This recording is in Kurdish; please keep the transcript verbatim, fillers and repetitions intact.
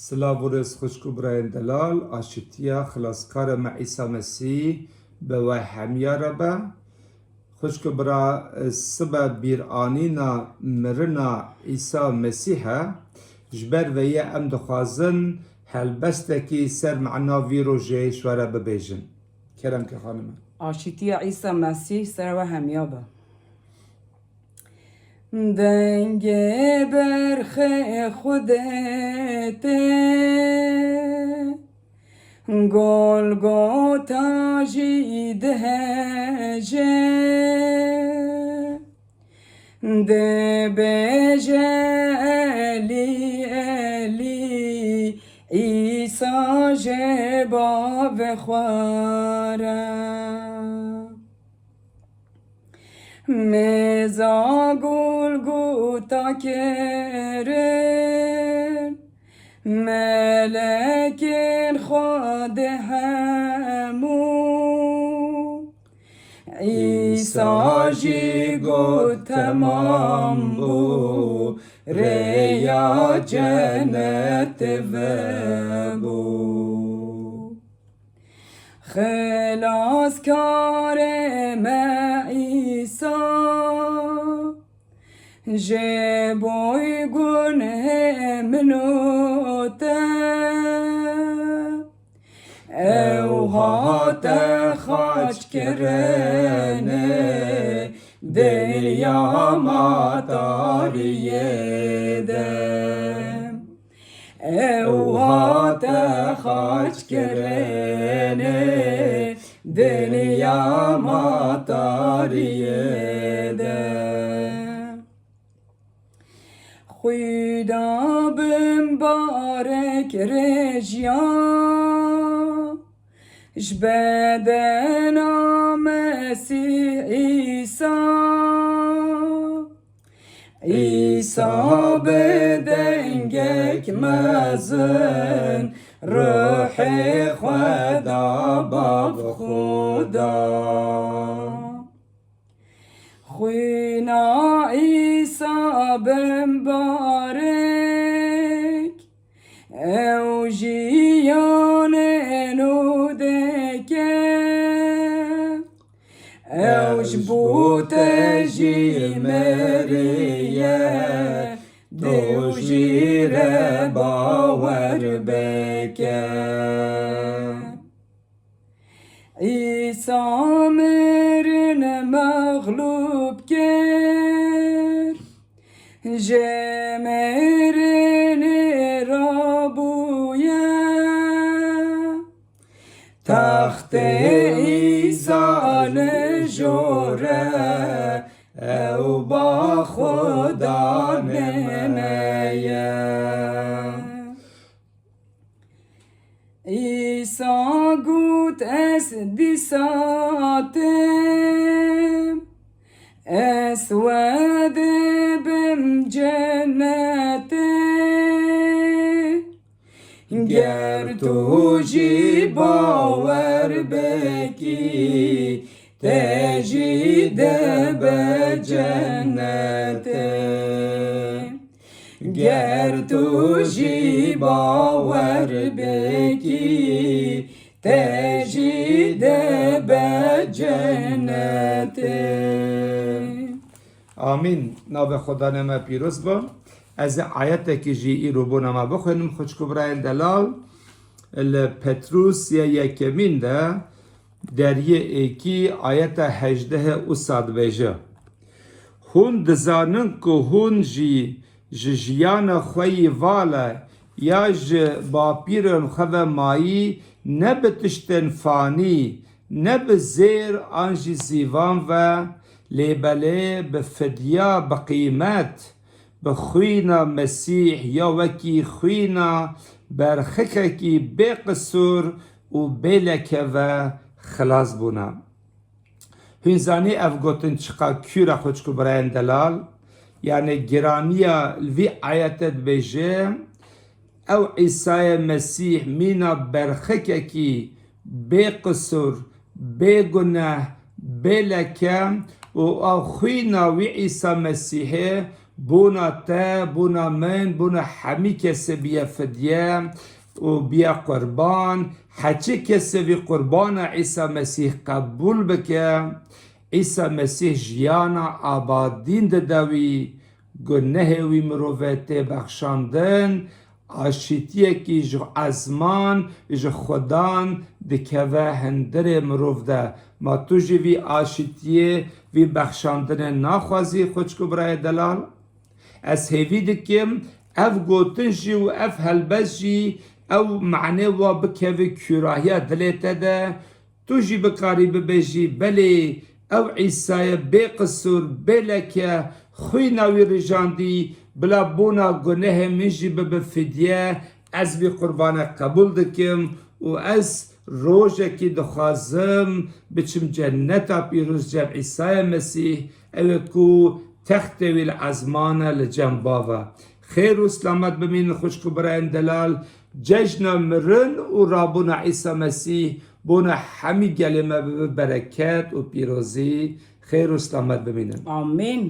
Silav û rêz xwişk û birayên delal, aşîtiya xilaskara me Îsa Mesîh bi we hemiya re be. Xwişk û bira, sibe bîranîna mirina Îsa Mesîh e. Ji ber veyê em dixwazin helbestekî ser mana vî rojê ji we re bibêjin. Kerem ke xanime. Aşîtiya Îsa Mesîh ser we hemiya be. Dengê berxê Xwedê tê Golgota jî dihêje. Dibêje, Elî, Elî, Îsa ji bavê xwe re. Mêza Golgota kirin, melekên Xwedê hemû. Îsa jî got, temam bû, rêya cenet vebû. Xilaskarê me Îsa, ji bo gunhê min û te, ew hate xaçkirinê dinya matariyê de. Ew hate xaçkirinê dinya matariyê de. Xwîna bimbarek rêjiya ji bedena Mesîh Îsa. Îsa bi dengek mezin ruhê xwe da Bav Xuda. Xwîna Îsa bimbarek ew jiyanê nû dike. Ew ji bo te jî meriye, tu jî re bawer bike. Îsa mirin mexlûb kir, ji mêrînê rabûye. Textê Îsa li jor e, ew ba Xudanê me ye. Îsa got, ez dîsa têm, ez we dibim cenetê. Ger tu jî bawer bikî, te jî dibe cenetê. Ger tu jî bawer bikî, te jî dibe cenetê. Amîn. Navê Xudanê me pîroz be. Ez ê ayetekî jî îro bona me bixwînim, xwişk û birayên delal. Li Petrûs ya yekemîn de, deriyê êkî, ayeta hejdehê wisa dibêje: Hûn dizanin ku hûn jî ji jiyana xwe yî va le ya ji bapîrên xwe ve mayî ne bi tiştên fanî, ne bi zêr an jî zîvan ve, lê belê bi fidya bi qîmet, bi xwîna Mesîh ya wekî xwîna berxikekî bê qisûr û bê leke ve xilas bûne. Hûn zanî ev gotin çiqa kûr e, xwişk û birayên delal? Yanî giraniya li vî ayete dibêje, ew Îsayê Mesîh mîna berxikekî bê qisûr, bê guneh, bê leke û ew xwîna wî Îsa Mesîhê Bona te, bona min, bona hemî kesê biye fidye û biye qurban. Heçî kesê vî qurbana Îsa Mesîh qebûl bike, Îsa Mesîh jiyana abadîn dide wî, gunehê wî mirove tê bexşandin, aşîtiyekî ji ezman, ji Xudan dikeve hundirê mirov de. Ma tu jî vî aşîtiyê, vî bexşandinê naxwazî, xwişk û birayê delal? Ez hêvî dikim, ev gotin jî û ev helbest jî, ew manê wa bikeve kûrahiya dilê te de, tu jî bikarî bibêjî, belê, ew Îsa ye bê qisûr, bê leke, xwîna wî rijandî, bila bona gunehê min jî bibe fidye, ez vî qurbane qebûl dikim û ez rojekî dixwazim biçim cenneta pîroz cem Îsaya Mesîh, ew ê ku textê wî li ezman e li cem Bava. Xêr û selamet bimînin xwişk û birayên delal, cejna mirin û rabûna Îsa Mesîh bona hemî gelê me bibe bereket û pîrozî. Xêr û selamet bimînin. Amîn.